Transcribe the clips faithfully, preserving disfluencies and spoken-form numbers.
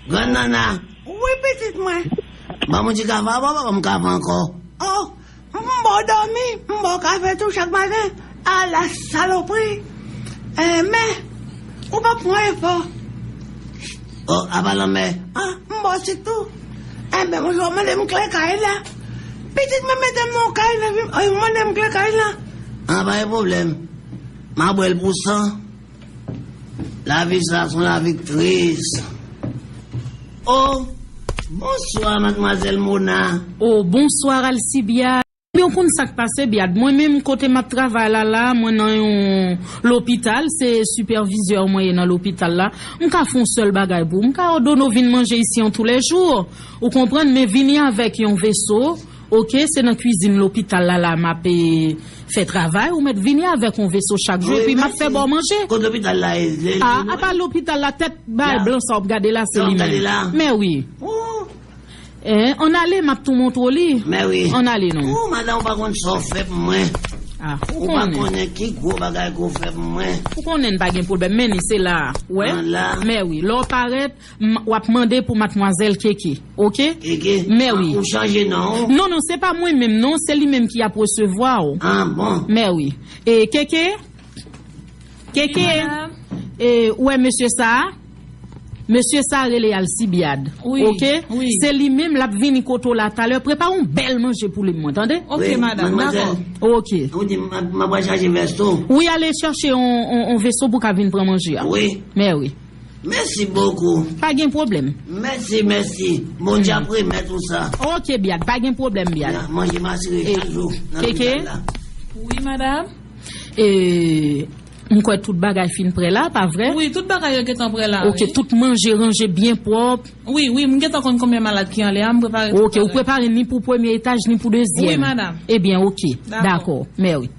Grann Nana. Wi, pitit mwen. Ban m yon ti kafe, ban m kafe ankò. Oh, m ba w dòmi, m ba w kafe tou chak maten. Ala salopri. Eh, men, ou pa pran efò. Oh, apa lanmè? Ah, m ba w sik tou. Enben, monchè, w mande m kle kay la. Pitit mwen mete m nan kay la, vin, oh, w mande m kle kay la. Ah, pa gen pwoblèm. M a bwè l pou san. Lavi sa se yon lavi tris. Oh, bonswa, madmwazèl Mona. Oh, bonswa, Alcibiade. Ebyen, w konn sa k pase, Biad. Mwen menm, kote m ap travay la, la, mwen nan yon lopital, se sipèvizè mwen ye nan lopital la. M ka fè yon sèl bagay pou ou. M ka òdone w vin manje isi an toulèjou. Ou konprann, men vini avèk yon veso. Oke, se nan kwizin lopital la, la, m ap, e, fè travay. Ou mèt vini avèk yon veso chak jou, epi m ap fè ba w manje. Kot lopital la ye? A, apa lopital la, tèt bay blan sa w ap gade la, se li menm. Men wi. Eh, ann ale, m ap tou montre w li. Men wi. Ann ale, non. Ou, madanm, ou pa konn sa w fè pou mwen. A, ou pa konnen ki gwo bagay ke w fè pou mwen. Ou konnen n pa gen pwoblèm, men ni se la. Wè? Men wi, lè w parèt, m, w ap mande pou madmwazèl Keke, oke? Keke? Men wi. Ou chanje non? Non, non, se pa mwen menm, non, se li menm ki ap resevwa w. Ah, bon. Men wi. E Keke? Keke? Wi, madam. E, ou wè mesye sa a? Mesye sa a rele Alcibiade. Wi, oke? Wi. Se li menm, l ap vini kote w la talè. Prepare yon bèl manje pou li, mwen, tande? Oke, madam, dakò. Oke. Ou di, m, m ap al chache vès tou. Wi, ale chache yon, yon, yon veso pou w ka vin pran manje a. Wi. Men wi. Mèsi bokou. Pa gen pwoblèm. Mèsi, mèsi. Bondye ap remèt ou sa. Oke, Biad, pa gen pwoblèm, Biad. Manje m asire chak jou nan lopital la. Wi, madam. E, m kwè tout bagay fin prè la, pa vre? Wi, tout bagay yo gentan prè la, wi. Oke, tout manje ranje byen pwòp. Wi, wi, m gentan konn konbyen malad ki anlè a, m prepare tout bagay. Oke, ou prepare ni pou premye etaj, ni pou dezyèm. Wi, madam. Ebyen, oke. Dakò. Dakò, men wi.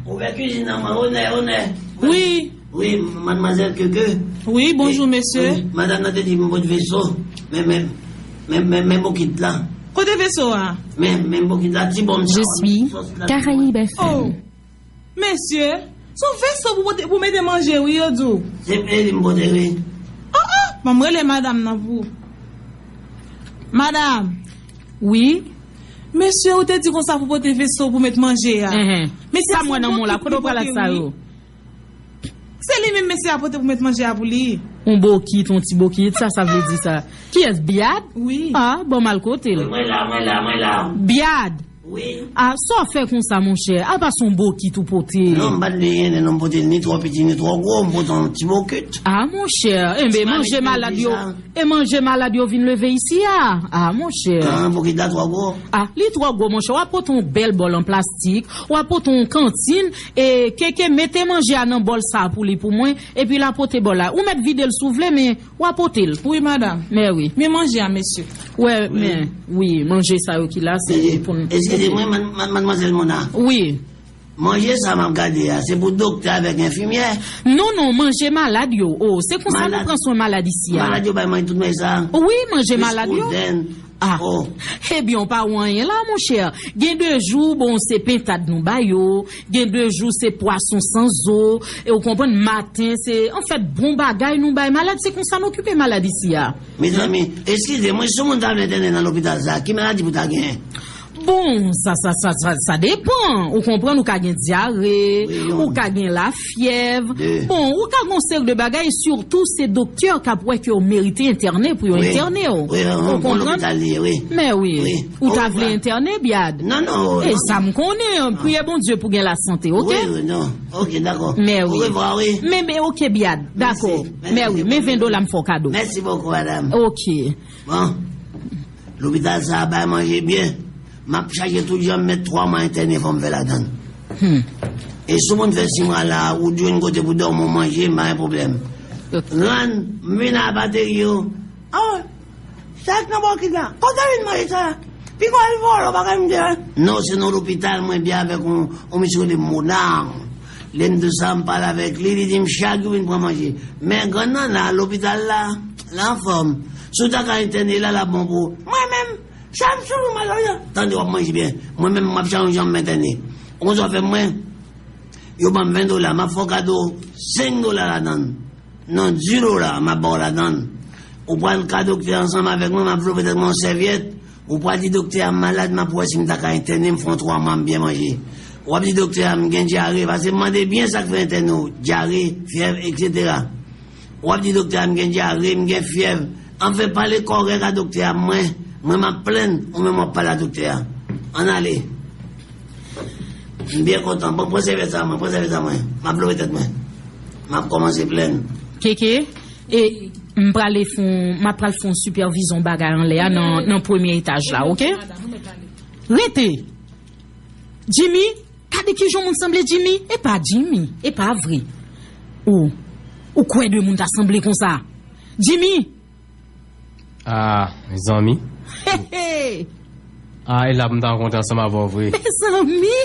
Ouvè kwizin nan mwen, onè, onè. Wi. Wi, madmwazèl Keke. Wi, bonjou, mesye. Wi, madanm nan te di m pote veso. Men, men, men, men, men bokit la. Kote veso a? Men, men bokit la, ti bòm sa. Je suis Caraïbes F M. Oh, mesye, se yon veso pou pote, pou mete manje, wi, yo di w. Se li m pote, wi. Oh, oh, ban m rele madanm nan pou ou. Madanm. Wi. Mesye, ou te di konsa pou pote veso pou met manje a. Enhen. Mesye, sa m wè nan men w la, kote w pral ak sa yo? Se li menm mesye a pote pou met manje a pou li. Yon bokit, yon ti bokit, sa, sa vle di sa. Kiyès, Biad? Wi. Ah, bon, m al kote l. Mwen la, mwen la, mwen la. Biad. Wi. Ah, sa w fè konsa, monchè? A pa se yon bokit ou pote. Non, m pa t gen anyen, non, m pote ni twò piti, ni twò gwo, m pote yon ti bokit. Ah, monchè, enben, manje malad yo. E manje malad yo vin leve isi a. Ah, monchè. Ah, bokit la twò gwo. Ah, li twò gwo, monchè. W ap pote yon bèl bòl an plastik, w ap pote yon kantin, e Keke mete manje a nan bòl sa a pou li pou mwen, epi l a pote bòl la. Ou mèt vide l si w vle, men w a pote l. Wi, madanm. Men wi. Men manje a, mesye. Wè, men, wi, manje sa yo ki la, se pou n. Eskize mwen, madmwazèl Mona. Wi. Manje sa m ap gade a, se pou doktè avèk enfimyè? Non, non, manje malad yo. Oh, se konsa nou pran swen malad isi a. Malad yo bay manje tout manje sa? Wi, manje malad yo. Ah. Oh. Ebyen, w pa wè anyen la, monchè. Gen de jou, bon, se pentad nou ba yo. Gen de jou, se pwason san zo. E w konprann, maten, se, anfèt, bon bagay nou bay malad. Se konsa n okipe malad isi a. Mezanmi, eskize mwen, si yon moun ta vle entène nan lopital sa, ki maladi pou ta genyen? Bon, sa, sa, sa, sa, sa depan. Ou konprann, ou ka gen dyare, ou ka gen lafyèv. Bon, ou ka gen yon seri de bagay, sitou se doktè k ap wè ke w merite entène pou yo entène w. Ou konprann? Men wi. Ou ta vle entène, Biad? Non, non. E sa m konnen, priye Bondye pou gen lasante, oke? Wi, wi, non. Oke, dakò. Men wi. Orevwa, wi. Men, men, oke, Biad, dakò. Men wi, men ven dola m fè w kado. Mèsi bokou, madanm. Oke. Bon, lopital sa a bay manje byen. M ap chache tout jan m mèt twa mwa entène fò m fè ladann. Hmm. E si w konn fè sis mwa la, ou jwenn kote pou dòmi, w manje, m pa gen pwoblèm. Rann, m vin a bateri yo. Oh, sa k nan bòkit la? Kote w vin manje sa? Piga w al vòlò bagay m te a. Non, se nan lopital mwen byen avèk yon, yon misye rele Monar. Lè m di sa, m pale avèk li, li di m chak jou vin pran manje. Men grann nan la, lopital la, l anfòm. Si w ta ka entène la, l ap bon pou ou. Mwen menm, sa m sou malad la. Tande, w ap manje byen. Mwen menm, m ap chache yon jan m entène. Ou konn sa w fè mwen? Yo ban m ven dola, m ap fè w kado senk dola ladann. Non, dis dola, m ap ba w ladann. Ou pral ka doktè ansanm avèk mwen, m ap vlope tèt mwen yon sèvyèt. Ou pral di doktè a m malad, m ap wè si m ta ka entène m, fè yon twa mwa m byen manje. W ap di doktè a m gen dyare, paske m mande byen sa k fè entène w, dyare, fyèv, etsetera. W ap di doktè a m gen dyare, m gen fyèv. Anfen, pale kòrèk a doktè a, mwen, mwen m ap plenn, ou menm w ap pale a doktè a. Ann ale. M byen kontan. Bon, pran sèvyèt sa mwen, pran sèvyèt sa mwen. M ap vlope tèt mwen. M ap kòmanse plenn. Keke, e m prale fon, m ap pral fon sipèvizyon bagay anlè a nan, nan premye etaj la, oke? Rete! Jimmy, gade kijan moun sanble Jimmy. E pa Jimmy, e pa vre. Ou, ou kwè de moun ta sanble konsa? Jimmy! Ah, mezanmi. Hey, hey. Ah, e la pou m ta rankontre ansanm avè w vre. Mezanmi!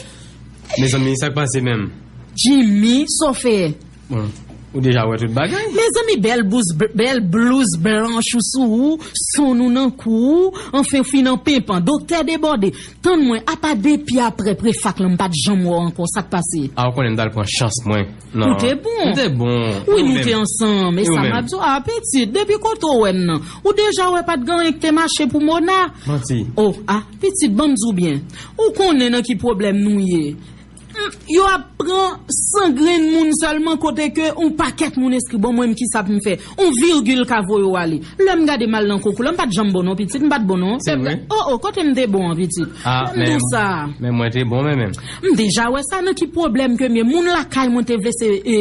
Mezanmi, sa k pase menm? Jimmy, sa w fè? Bon, ou deja wè tout bagay. Mezanmi, bèl bouz, bèl blouz blanch ou sou ou, sonn ou nan kou ou, anfen, ou fin an penpan. Doktè debòde. Tann mwen, apa depi aprè prefak lan, m pa t janm wè w ankò, sa k pase? A, ou konnen m t al pran chans mwen. Non. Ou te bon. M te bon. Wi, nou te ansanm. E sa m ap di w, a, pitit, depi kote w wè m nan, ou deja wè pa t gen anyen ki te mache pou Mona. Manti. O, a, pitit, ban m di w byen. Ou konnen nan ki pwoblèm nou ye. M, yo ap pran san grenn moun sèlman kote ke yon pakèt moun enskri. Bon, mwen menm, kisa pou m fè? Yon virgil ka voye w ale. Lè m gade m al nan konkou la, m pa t janm bon non, pitit, m pa t bon non. Se vre? O, o, kote m te bon an, pitit? A, lè m di w sa. Men mwen te bon, men menm. M deja wè sa nan ki pwoblèm ke m ye. Moun lakay mwen te vle se, e,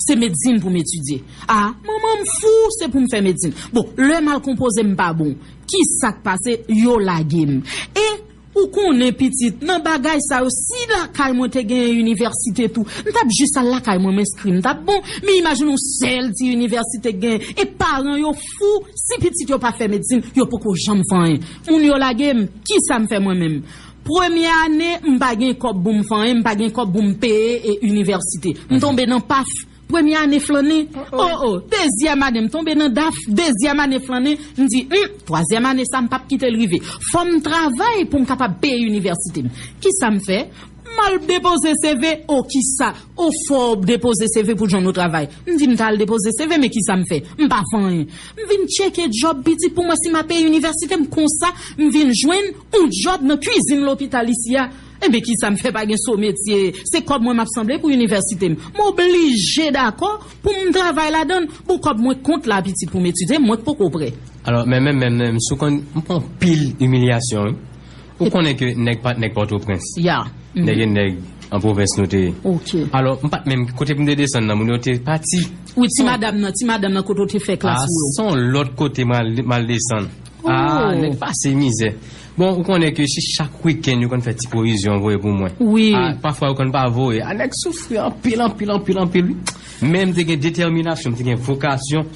se medsin pou m etidye. A, manman m fou, se pou m fè medsin. Bon, lè m al konpoze m pa bon. Kisa k pase? Yo lage m. E ou konnen, pitit, nan bagay sa yo, si lakay mwen te genyen inivèsite tou, m t ap jis al lakay mwen, m enskri, m t ap bon. Men imajine yon sèl ti inivèsite k genyen, e paran yo fou, si pitit yo pa fè medsin, yo poko janm fè anyen. Moun yo lage m, kisa m fè mwen menm? Premye ane, m pa gen kòb pou m fè anyen, m pa gen kòb pou m peye e inivèsite. M tonbe nan paf, premye ane flannen. O, o. Dezyèm ane, m tonbe nan daf, dezyèm ane flannen, m di, hmm, twazyèm ane sa, m p ap kite l rive. Fò m travay pou m kapab peye inivèsite m. Kisa m fè? M al depoze C V, o, kisa? O, fò w depoze C V pou jwenn yon travay. M di m t al depoze C V, men kisa m fè? M pa fè anyen. M vin tcheke djòb, pitit, pou m wè si m a peye inivèsite m. Konsa, m vin jwenn yon djòb nan kwizin lopital isi a. Enben, kisa m fè? Pa gen so metye. Se kòb mwen m ap sanble pou inivèsite m. M oblije dakò pou m travay ladan l. Bon, kòb mwen kont la, pitit, pou m etidye, mwen k poko prè. Alò, men menm, menm, menm, si w konn, m pran anpil imilyasyon, wi. Ou konnen ke nèg pa t nèg Pòtoprens. Ya. Nèg e nèg an pwovens nou te ye. Oke. Alò, m pa t menm, kote pou m te desann nan, moun yo te pati. Wi, ti madanm nan, ti madanm nan, kote w te fè klas ou yo? A, se yon lòt kote m al, m al desann. A, nèg pase mizè. Bon, ou konnen ke se chak wikenn yo konn fè ti pwovizyon voye pou mwen. Wi. A, pafwa yo konn pa voye. A, nèg soufri anpil, anpil, anpil, anpil, wi. Men m te gen detèminasyon, m te gen vokasyon.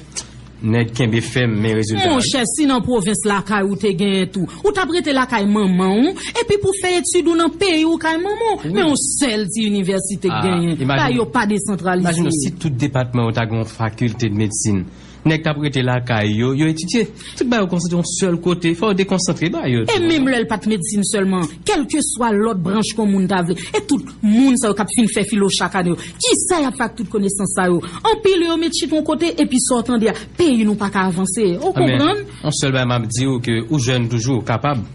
Nèg kenbe fèm, men rezilta. Monchè, si nan pwovens lakay ou te genyen tou, ou t ap rete lakay manman w, epi pou fè etid ou nan peyi w, kay manman w. Wi. Men yon sèl ti inivèsite k genyen. Bagay yo pa desantralize. Imajine w si tout depatman yo ta gen yon fakilte de medsin. Nèg t ap rete lakay yo, yo etidye. Tout bagay yo konsantre yon sèl kote, fò yo dekonsantre bagay yo tou. E menm lè l pa t medsin sèlman, kèlkeswa lòt branch ke yon moun ta vle. E tout moun sa yo k ap fin fè filo chak ane yo, kisa y ap fè ak tout konesans sa yo? Anpile yo met chita yon kote, epi sa w tande a, peyi nou pa ka avanse. Ou konprann? Yon sèl bagay m ap di w ke ou jèn toujou, ou kapab.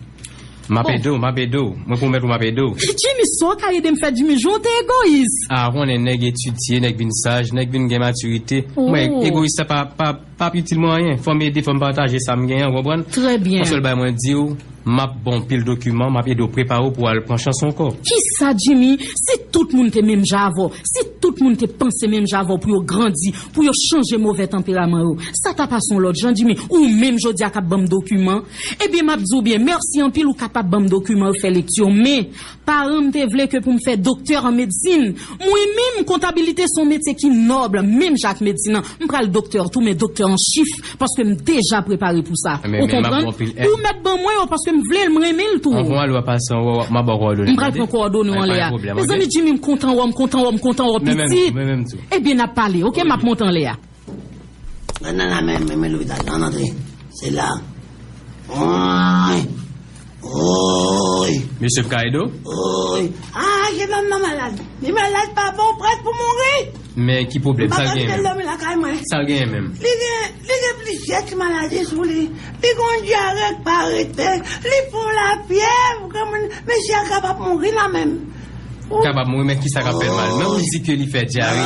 M ap ede w, m ap ede w. Mwen pwomèt ou m ap ede w. Jimmy, sa w ka ede m fè, Jimmy, jan w te egoyis. A, ou konnen nèg etidye, nèg vin saj, nèg vin gen matirite. Mwen, egoyis sa pa, pa, pa ap itil mwen anyen. Fò m ede, fò m pataje sa m genyen, ou konprann? Trè byen. Yon sèl bagay mwen di w, m ap ba w anpil dokiman, m ap ede w prepare w pou w al pran chans ou ankò. Kisa, Jimmy? Si tout moun te menm jan avè w, si tout moun te panse menm jan avè w pou yo grandi, pou yo chanje movè tanperaman yo, sa t ap pase yon lòt jan, Jimmy. Ou menm jodi a k ap ban m dokiman. Ebyen, m ap di w byen, mèsi anpil, ou kapab ban m dokiman yo, fè lekti yo, men paran m te vle ke pou m fè doktè an medsin. Mwen menm, kontabilite se yon metye ki nòb, menm jan ak medsin nan. M pral doktè tou, men doktè an chif, paske m deja prepare pou sa. Ou konprann? Ou mèt ban mwen yo, paske m vle l, m renmen l tou. Anvan w ale, w ap pase anwo, m ap ba w kòdone. M pral pran kòdone w anlè a. Mezanmi, Jimmy, m kontan wè w, m kontan wè w, m kontan wè w, pitit. Ebyen, n ap pale, oke? M ap monte anlè a. Nan, nan, nan, men, men, men lopital, ann antre. Se la. Oy! Oy! Mesye, m ka ede w? Oy! Ah, je nonm nan malad. Li malad pa bon, prèsk pou mouri. Men ki pwoblèm? Sa l genyen menm? Sa l genyen menm? Li gen, li gen plizyè ti maladi sou li. Li gen yon dyare k pa rete. Li fè yon lafyèv. Granmoun, mesye a kapab mouri la menm. Kapab mouri, men kisa k ap fè l mal? Men ou di ke li fè dyare.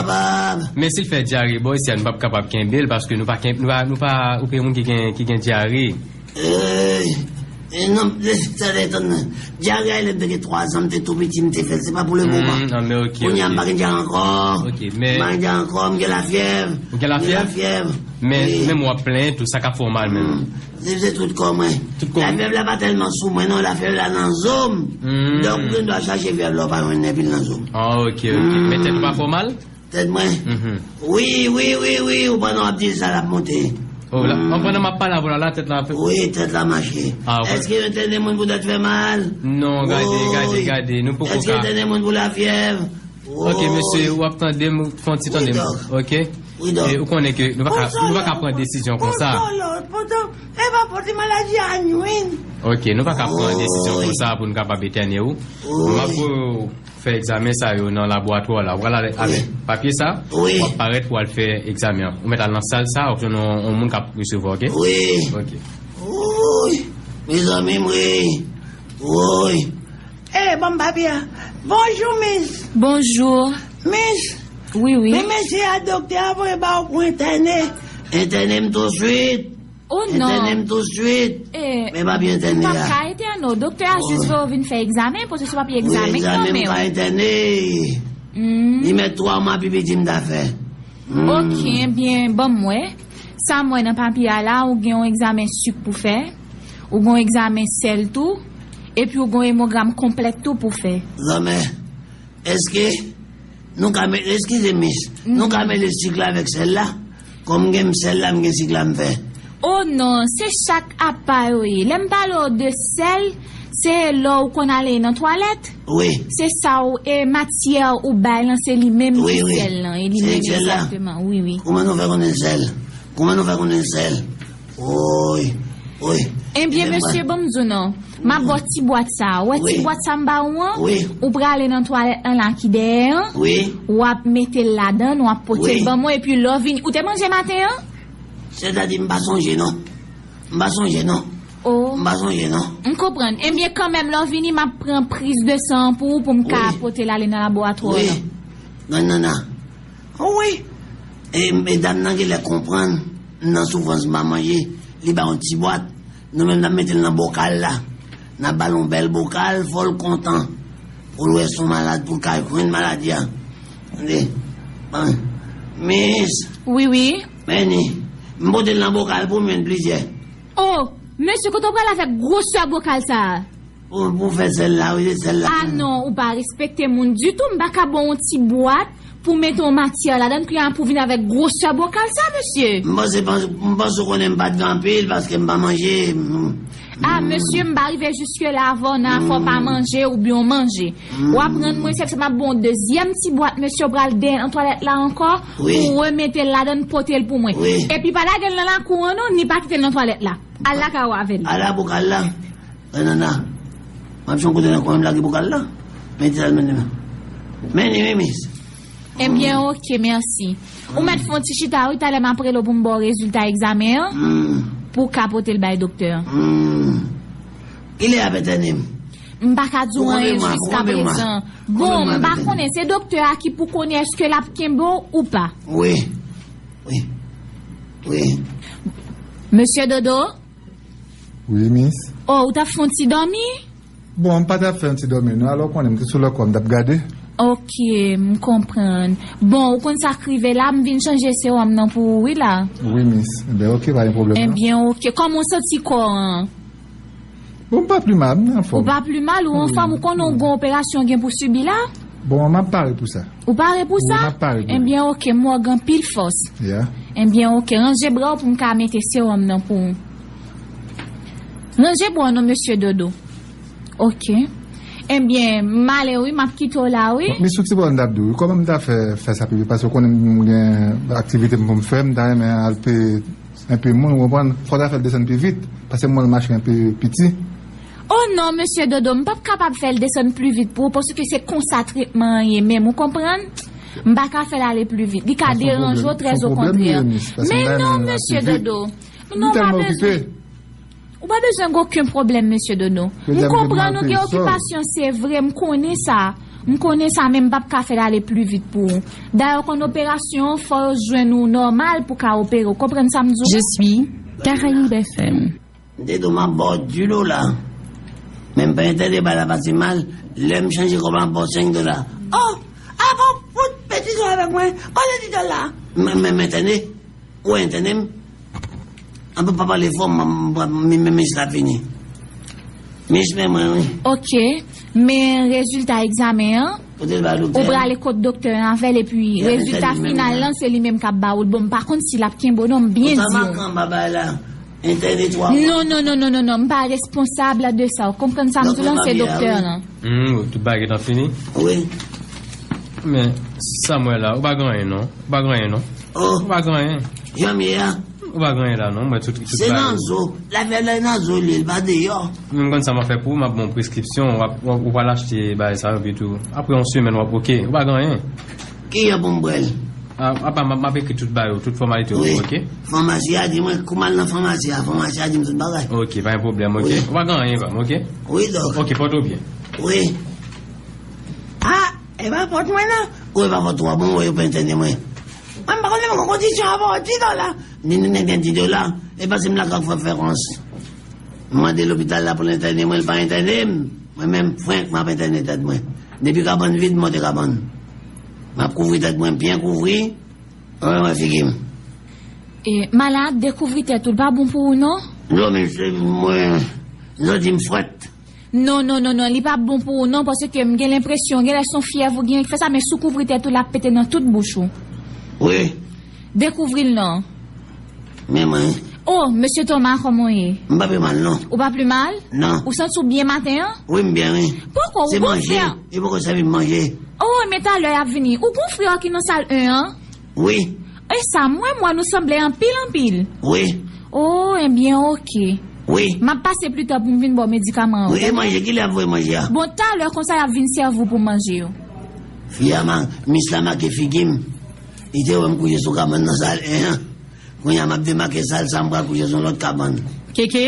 Men si l fè dyare bò isi a, nou p ap kapab kenbe l, paske nou pa kenbe, nou pa, nou pa okipe moun ki gen, ki gen dyare. Eh, eh, non, lè sa lè tann nan. Dyare a, lè m te gen twa zan, m te tou piti, m te fè l. Se pa pou le moman. Hmm, ah, men ok, ok. Kounye a, m pa gen dyare ankò. Ok, men m pa gen dyare ankò, m gen lafyèv. Ou gen lafyèv? M gen lafyèv. Men, wi, menm w ap plenyen tou, sa k ap fè w mal menm? Hmm. Se, se tout kò mwen. Tout kò w? Lafyèv la pa tèlman sou mwen, non, lafyèv la nan zo m. Hmm. Donk, ou gen dwa chache fyèv la, ou pa jwenn, epi l nan zo m. Ah, ok, ok. Hmm. Men tèt ou pa fè w mal? Tèt mwen? Mhm. Wi, wi, wi, wi, ou pandan w ap di sa, l ap monte. Oh, la, hmm, pandan m ap pale avè w la, la, tèt la fè. Wi, tèt la mache. Ah, ok. Èske yo entène moun pou tèt fè mal? Non, gade, gade, gade, nou poko ka. Èske yo entène moun pou lafyèv? Ok, mesye, w ap tande m, fè yon ti tande m, ok? Wi, dòk. E ou konnen ke nou pa ka, nou pa ka pran desizyon konsa. Pon solo, pon solo, pon solo. E pa pote maladi a nwi. Ok, nou pa ka pran desizyon konsa pou nou kapab etène w. M ap fè egzamen sa yo nan laboratwa la. Ou pral ale avèk papye sa, w ap parèt pou al fè egzamen an. Ou mèt al nan sal sa, w ap jwenn yon, yon moun k ap resevwa, ok? Wi. Ok. Woy, mezanmi, m ri. Woy. Eh, ban m papye a. Bonjou, mis. Bonjou. Mis. Wi, wi. Men mesye a, doktè a voye ba w pou entène. Entène m touswit. Oh, non. Entène m touswit. Eh, men pa byen entène a. M p ap ka entène w. Doktè a jis voye w vin fè egzamen, poze sou papye egzamen kanmenm. Wi, egzamen m ka entène. Hmm. Li mèt twa mwa pi piti m ta fè. Hmm. Ok, ebyen, ban m wè. Sa m wè nan papye a la, ou gen yon egzamen sik pou fè, ou gen yon egzamen sèl tou, epi ou gen yon emogram konplèt tou pou fè. Zanmi, èske nou ka met, eskize mis, nou ka mele sik la avèk sèl la? Kòm m gen sèl la, m gen sik la m fè. Oh non, se chak apa yo ye. Lè m pale w de sèl, se lè w konn ale nan twalèt. Wi. Se sa w, e matyè ou bay lan, se li menm ki sèl lan, e li menm egzakteman, wi, wi. Kòman nou fè konnen sèl? Kòman nou fè konnen sèl? Woy, woy. Ebyen, mesye, ban m di w non. M ap ba w ti bwat sa a. Ou wè ti bwat sa m ba ou an? Wi. Ou prale nan twalèt lan la ki dèyè an. Wi. W ap mete l ladan l, w ap pote l ban mwen, epi lè w vini, ou te manje maten an? Sètadi m pa sonje non. M pa sonje non. Oh. M pa sonje non. M konprann. Ebyen, kanmenm, lè w vini, m ap pran priz de san an pou ou, pou m ka pote l ale nan laboratwa w lan. Wi. Grann nanna. Wi. E medam nan genlè konprann m nan soufrans, m pa manje. Li ba yon ti bwat. Nou menm n ap mete l nan bokal la. N ap ba l yon bèl bokal, fò l kontan. Pou l wè si w malad, pou l ka jwenn maladi a. Tande. Bon. Mis. Wi, wi. Men ni. M pote l nan bokal pou m jwenn plizyè. Oh, mesye, kote w pral avèk gwosè bokal sa a? Pou, pou fè sèl la, wi, se sèl la. Ah non, ou pa respekte moun ditou. M pa ka ba w yon ti bwat pou mete yon matyè ladan l, kounye a pou vin avèk gwosè bokal sa, mesye. M panse, panse, m panse w konnen m pa t gen anpil paske m pa manje. Ah, mesye, m pa rive jiske la avè w nan afè w pa manje oubyen w manje. W ap rann mwen sèl sa, m ap ba w yon dezyèm ti bwat, mesye, w pral dèyè nan twalèt la ankò, pou w remete l ladan l, pote l pou mwen. Epi pa lage l nan lakou an non, ni pa kite l nan twalèt la. Al lakay ou avè l. Ala bokal la. Grann nanna. M ap jwenn kote nan kwen m lage bokal la. Men ti al mennen men. Men ni, men mis. Ebyen, ok, mèsi. Ou mèt fè yon ti chita, wi, talè m ap rele w pou m ba w rezilta egzamen an, pou w ka pote l bay doktè an. Kilè y ap entène m? M pa ka di w anyen jiskaprezan. Bon, m pa konnen, se doktè a ki pou konnen èske l ap kenbe w ou pa. Wi. Wi. Wi. Mesye Dodo? Wi, mis. Oh, ou t ap fè yon ti dòmi? Bon, m pa t ap fè yon ti dòmi non, alò w konnen m te sou lòkò m t ap gade. Ok, m konprann. Bon, ou konn sa k rive la, m vin chanje sewòm nan pou ou wi la. Wi, mis. Ebyen, ok, pa gen pwoblèm non. Ebyen, ok. Kòman w santi kò an? Bon, m pa pli mal, m anfòm. Ou pa pli mal, ou anfòm, ou konnen w gen operasyon w gen pou sibi la? Bon, m ap pare pou sa. Ou pare pou sa? Wi, m ap pare pou li. Ebyen, ok, m wè w gen anpil fòs. Ya. Ebyen, ok, ranje bra w pou m ka mete sewòm nan pou ou. Ranje bra w non, mesye Dodo. Ok. Ebyen, m ale wi, m ap kite w la wi. Bon, men sou ti bò m t ap di w, kòman m ta fè, fè sa pi vit? Paske w konnen m gen aktivite m pou m fè, m ta renmen al pe, enpe moun, ou konprann? Fò w ta fè l desann pi vit, paske m wè l mache enpe piti. Oh non, mesye Dodo, m p ap kapab fè l desann pli vit pou ou, paske se konsa tretman an ye menm, ou konprann? M pa ka fè l ale pli vit. Li ka deranje w, trè okontrè. Men non, mesye Dodo. Non, pa bezwen. Ou pa bezwen gen okenn pwoblèm, mesye Dodo. M konprann ou gen okipasyon, se vre, m konnen sa. M konnen sa, men m p ap ka fè l ale pli vit pou ou. Dayè, w konn operasyon an, fò yo jwenn ou nòmal pou ka opere w. Konprann sa m di w? Je suis Caraïbes F M. M te di w m ap ba w di dola. Men m pa entède bay la pase mal. Lè m chanje kòb la, m ap ba w senk dola. Oh! Apa w fout pèdi tan avèk mwen? Pale di dola. Men, men, men, tande. Ou entède m? Ann pa pale fò, m, m, m, m, m, mis la fini. Mis men mwen, wi. Ok. Men rezilta egzamen an, ou prale kot doktè an avè l, epi rezilta final lan, se li menm k ap ba ou l. Bon, m pa konn si l ap kenbe w non, m byen di w. Entède twa mwa. Non, non, non, non, non, non, m pa responsab de sa. Ou konprann sa m di w lan, se doktè an. Hmm, tout bagay gentan fini? Wi. Men, sa m wè la, ou pa gen anyen non. Ou pa gen anyen non. Oh. Ou pa gen anyen. Jan m ye a. Ou pa gen anyen la non, mwen tout, tout bagay. Se nan zo. Lafè la nan zo li, li pa deyò. Men m konn sa m ap fè pou ou, m ap ba w preskripsyon, w ap, w ap, ou pral achte bagay sa yo, epi tou. Apre yon semèn, w ap oke. Ou pa gen anyen. Ki jan pou m pran l? A, apa, m ap, m ap ekri tout bagay yo, tout fòmalite yo, oke? Famasi a di mwen, kou m al nan famasi a, famasi a di m tout bagay. Oke, pa gen pwoblèm, oke? Wi. Ou pa gen anyen, pa m, oke? Wi, dòk. Oke, pòte w byen. Wi. A, e pa fòt mwen non. Wi, e pa fòt ou a, bon, wi, ou pa entède mwen. Mwen, m pa konnen mwen gen kondisyon avè w, di dola. Ni, ni, ni, ni, di dola. E pase m lakay fè konferans. M mande lopital la pou l entède mwen, l pa entède m. Mwen menm, frenk, m ap entède tèt mwen. Depi kabann vid, m monte kabann. M ap kouvri tèt mwen, byen kouvri. Mwen, mwen figi m. E, malad, dekouvri tèt ou, l pa bon pou ou, non? Non, men se mwen, zòt di m frèt. Non, non, non, non, li pa bon pou ou, non, paske m gen lenpresyon, genlè se yon fyèv ou gen ki fè sa, men si w kouvri tèt ou, l ap pete nan tout bouch ou. Wi. Dekouvri l, non. Men mwen. Oh, mesye Thomas, kòman w ye? M pa pi mal, non. Ou pa pi mal? Non. Ou santi w byen maten an? Wi, m byen, wi. Poko, ou gon frè? Se manje, li poko sèvi m manje. Oh, men talè y ap vini. Ou gon frè ki nan sal en an? Wi. E sa, mwen, mwen, nou sanble anpil, anpil. Wi. Oh, ebyen, oke. Wi. M ap pase pita pou m vin ba w medikaman an. Wi, e manje, kilè y ap voye manje a? Bon, talè konsa y ap vin sèvi w pou manje yo. Fi a ma-, mis la make figi m. Li te wè m kouche sou kabann nan sal en an. Kounye a m ap demake sal sa, m pral kouche sou yon lòt kabann. Keke?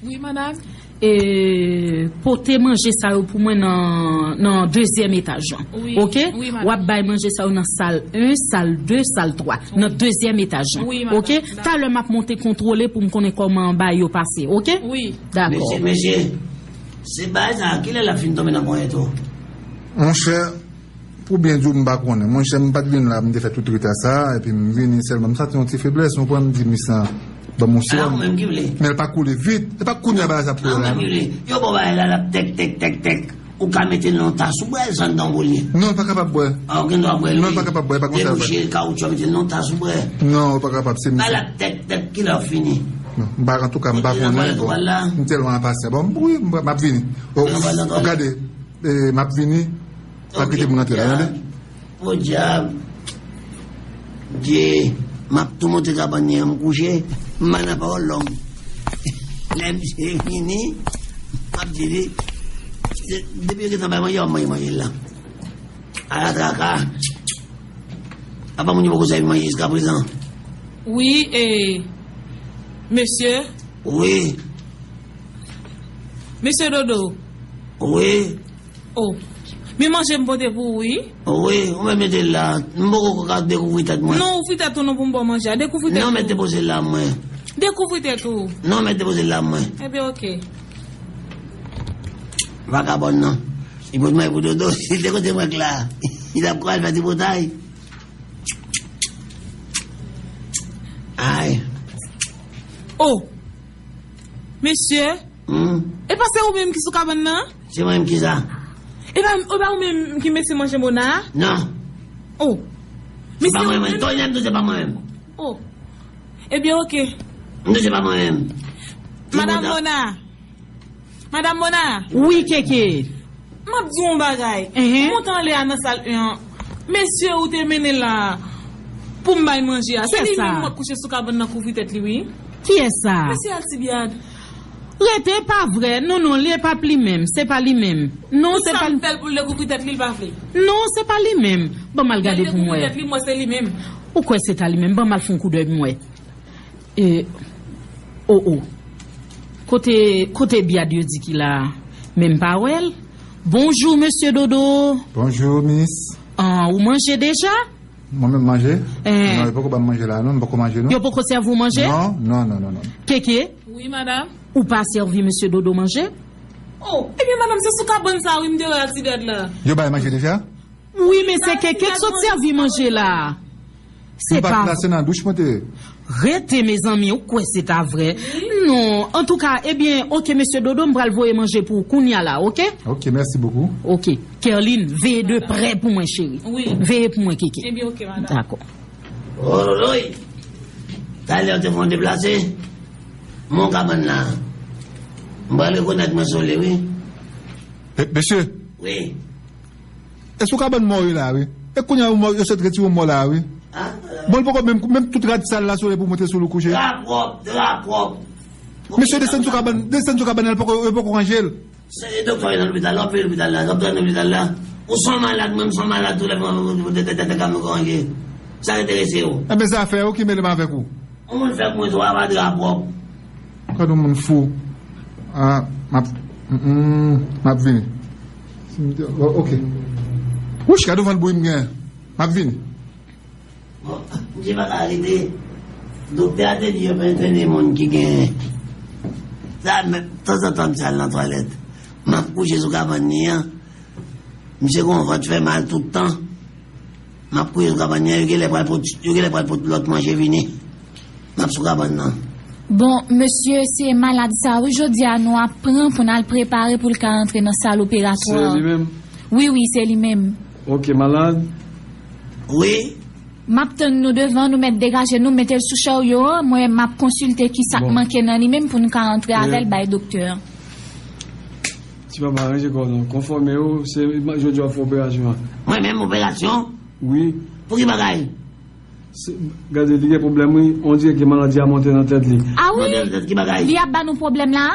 Wi, madanm. E, pote manje sa yo pou mwen nan, nan dezyèm etaj lan. Wi, oke? Wi, madanm. W ap bay manje sa yo nan sal en, sal de, sal twa. Nan dezyèm etaj lan. Wi, madanm. Oke? Talè m ap monte kontwole pou m konnen kòman bagay yo pase, oke? Wi. Dakò. Mesye, mesye, se bagay sa, kilè l ap fin tonbe nan ponyèt ou? Monchè, pou byen di w, m pa konnen. Monchè, m pa t vin la, m te fè tout reta sa, epi m vini sèlman. M santi yon ti feblès, ou konprann, m di, "Mis lan, ban m yon sewòm." Men l pa koule vit. E pa kounye a bagay sa ap koule la, non. Yo ba w bagay la, l ap tèk, tèk, tèk, tèk. Ou ka mete l nan yon tas ou bwè l, san dan w pou l ye. Non, l pa kapab bwè. A, ou gen dwa bwè l, wi. Non, l pa kapab bwè, e pa konsa. Debouche kawotchou, mete l nan yon tas ou bwè. Non, l pa kapab, se misye. Bagay la ap tèk, tèk, kilè w fini? Non, m pa, antouka, m pa konnen, bon. M tèlman enpasyan. Bon, wi, m, m ap vini. O, gade, e, m ap vini. Pa kite moun antre la, tande? Podyab. Dye, m ap tou monte kabann li an, m kouche, m pa nan pawòl long. Lè misye vini, m ap di li, se, depi yo gentan bay manje, w ap manje manje la. Ala traka. Apa moun yo poko sèvi manje jiskaprezan? Wi, e, mesye. Wi. Mesye Dodo. Wi. Oh. Men manje m pote pou ou, wi. Wi, ou menm mete l la. M poko ka dekouvri tèt mwen. Non, ouvri tèt ou non pou m ba w manje a. Dekouvri tèt ou. Non, mèt depoze l la mwen. Dekouvri tèt ou. Non, mèt depoze l la mwen. Ebyen, oke. Vakabòn nan. Li pot mwen pou Dodo. Si l te kote mwen k la, li t ap pral fè tripotay. Ay. Oh. Mesye. Hmm. E pa se ou menm ki sou kabann nan? Se mwen menm ki sa? E pa, e pa ou menm ki mesye manje mona a? Non. Oh. Se pa mwen menm. Tonyè, m di w se pa mwen menm. Oh. Ebyen, oke. M di w se pa mwen menm. Madanm Mona. Madanm Mona. Wi, Keke. M ap di w yon bagay. Ou monte anlè a nan sal en an. Mesye ou te mennen la pou m bay manje a. Se li menm m wè kouche sou kabann nan kouvri tèt li, wi. Kiyès sa? Mesye Alcibiade. Rete, pa vre. Non, non, li e pa li menm. Se pa li menm. Non, se pa li. Fè l pou l dekouvri tèt li, l pa vle. Non, se pa li menm. Ban m al gade pou m wè. Tèt li, mwen, se li menm. Ou kwè se ta li menm? Ban m al fè yon koudèy pou m wè. E, o, o. Kote, kote Biad yo di ki la a? Men m pa wè l. Bonjou, mesye Dodo. Bonjou, mis. Ah, ou manje deja? Mwen menm manje? Eh. Non, yo poko ban m manje la, non, m poko manje, non. Yo poko sèvi w manje? Non, non, non, non, non. Keke? Wi, madanm. Ou pa sèvi mesye Dodo manje? Oh, ebyen, madanm, se sou kabann sa, wi, m te wè Alcibiade la. Yo bay manje deja? Wi, men se Keke k sot sèvi manje la. Se pa la, se nan douch mwen te. Rete, mezanmi, ou kwè se ta vre? Non, antouka, ebyen, oke, mesye Dodo, m pral voye manje pou ou kounye a la, oke? Oke, mèsi bokou. Oke. Kerline, veye de prè pou mwen, cheri. Wi. Veye pou mwen, Keke. Ebyen, oke, madanm. Dakò. Ololoy! Talè w te fè yon deplase? Mon kabann la. M pral rekonèt mwen sou li, wi. E, mesye? Wi. E sou kabann mò yo la, wi. E kounye a, yo mò, yo sot retire yon mò la, wi. Ah, bon, l poko menm, menm tout rad sal la sou li pou monte sou li kouche. Dra pwòp, dra pwòp. Mesye, desann sou kabann, desann sou kabann la, l poko, yo poko ranje l. Se doktè nan lopital la, w ap peye lopital la, doktè nan lopital la. Ou se yon malad, mwen, m se yon malad, tou lè mwen, mwen, mwen, tèt, tèt, tèt, tèt, mwen, mwen, sa enterese w. Enben, zafè ou ki mele m avèk ou. Yon moun fè pou mwen twa pa dra pwòp. Gad yon moun fou. Ah, m ap, mm, mm, m ap vini. Simyè, o-, oke. Wouch, gad yon vant bouyi m gen. M ap vini. Bon, misye pa ka rete. Doktè a te di yo pa entène moun ki gen sa, men tanzantan misye al nan twalèt. M ap kouche sou kabann li an. Misye gen yon vant fè mal tout tan. M ap kouche sou kabann li an, yo genlè pral pot, yo genlè pral pot lòt manje vini. M ap sou kabann nan. Bon, mesye, se malad sa, wi, jodi a nou ap pran pou n al prepare pou l ka antre nan sal operatwa. Se li menm? Wi, wi, se li menm. Oke, malad. Wi. M ap tann nou devan, nou mèt degaje nou, mete l sou charyo an, mwen m ap konsilte ki sa k manke nan li menm pou nou ka antre avè l bay doktè an. Ti papa, ranje kò w non, konfòme w, se jodi w ap fè operasyon an. Mwen menm operasyon? Wi. Pou ki bagay? Se, gade, li gen pwoblèm, wi. On dirè ke maladi a monte nan tèt li. Ah wi? Monte nan tèt ki bagay? Li ap ba nou pwoblèm la?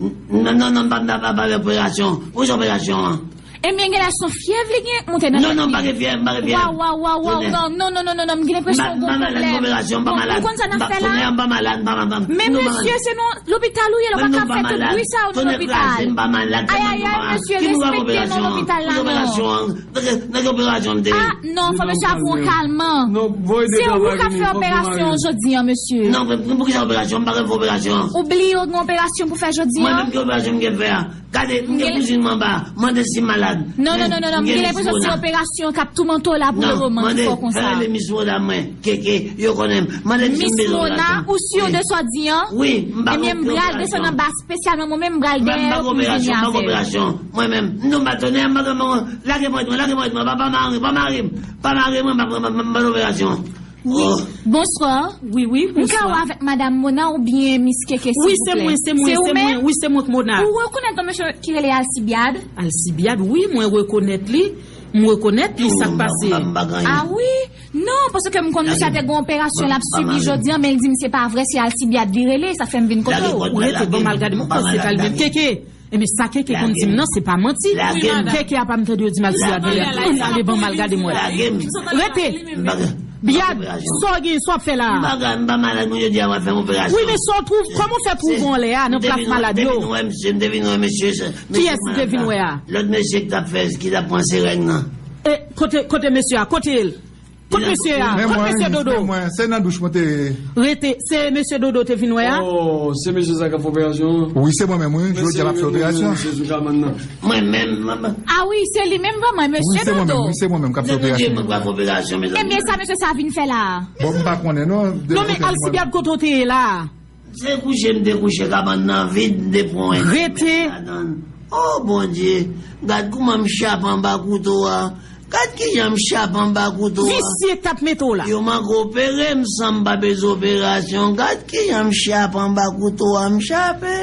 N-, non, non, non, m pa, m pa, pa, pa operasyon. Pou ki operasyon an? Ebyen, genlè se yon fyèv li gen, monte nan tèt li. Non, non, m pa gen fyèv, m pa gen fyèv. Waw, waw, waw, waw, non, non, non, m gen lenpresyon gen yon pwoblèm. Bon, ou konn sa n ap fè la? M pa malad, m pa malad, m pa malad. Men mesye, se nan lopital ou ye la, ou pa ka fè tout bri sa yo nan lopital. Ay, ay, ay, mesye, respekte non lopital la, non. Nan ki operasyon m te ye? Ah, non, fò mesye a pran kalman. Se ou k ap fè operasyon an jodi an, mesye. Non, men pou ki sa operasyon? M pa gen operasyon. Ou bliye w gen operasyon pou fè jodi an? Mwen menm ki operasyon m gen fè a? Gade, m gen kouzin m anba. Mande si m malad. Non, non, non, non, non, m gen lenpresyon se operasyon k ap toumante w la pou le moman ki fè w konsa. Mande, rele Miss Mona mwen, Keke, yo konnen m. Mande si m bezwen operasyon. Miss Mona, ou si de sa w di an? Wi, m pa gen operasyon. Ebyen, m pral desann anba espesyalman mwen menm, m pral dèyè w pou m vini avè w. M pa gen operasyon, m pa gen operasyon. Mwen menm, non, m pa tounen, m pa gen, lage m rete mwen, lage m rete mwen, pa, pa mare, pa mare m, pa mare mwen, m pa, m pa, m pa, m pa operasyon. Wi. Oh. Bonswa. Wi, wi, bonswa. M ka wè avèk Madam Mona oubyen Miss Keke, silvouplè? Wi, se mwen, se mwen, se mwen. Wi, se mwen k Mona. Ou rekonèt yon mesye ki rele Alcibiade? Alcibiade, wi, mwen rekonèt li. M rekonèt li, sa k pase? M pa, m pa, m pa gen anyen. Ah wi? Non, paske m konn misye a te gen operasyon l ap sibi jodi an, men l di m se pa vre, se Alcibiade li rele, sa fè m vin kote w. Ou rete, ban m al gade, mwen panse se ta li menm. Keke, ebyen, sa Keke konn di m nan, se pa manti. Keke a pa m tande yo di m Alcibiade li rele. Ann ale, ban m al gade m wè. Rete. Biad, sa w gen, sa w ap fè la a? M pa, m pa malad, mwen, yo di a w ap fè m operasyon. Wi, men sa w twouve, kòman w fè twouve w anlè a, nan plas malad yo? M te vin wè misye, m te vin wè mesye, se, mesye malad la. Kiyès ou te vin wè a? Lòt mesye ki t ap fè, ki t ap pran serèng nan. E, kote, kote mesye a? Kote l? Kot mesye a? Kot mesye Dodo? Men mwen, se nan douch mwen te ye. Rete, se mesye Dodo te vin wè a? Oh, se mesye sa k ap fè operasyon an? Wi, se mwen menm, wi. Jodi a m ap fè operasyon. Mesye sou kabann nan. Mwen menm, mwen menm. Ah wi, se li menm vrèman, mesye Dodo. Wi, se mwen menm, wi, se mwen menm k ap fè operasyon. Mwen k ap fè operasyon, mezanmi. Ebyen, sa mesye sa vin fè la a? Bon, m pa konnen, non. Non, men Alcibiade, kote w te ye la a? Se kouche m te kouche, kabann nan vid, m te pran yon. Rete. Ladann. Oh, Bondye, gad kouman m chape anba kouto a. Gad kijan m chape anba kouto a. Visye k t ap mete w la. Yo manke opere m san m pa bezwen operasyon. Gad kijan m chape anba kouto a, m chape.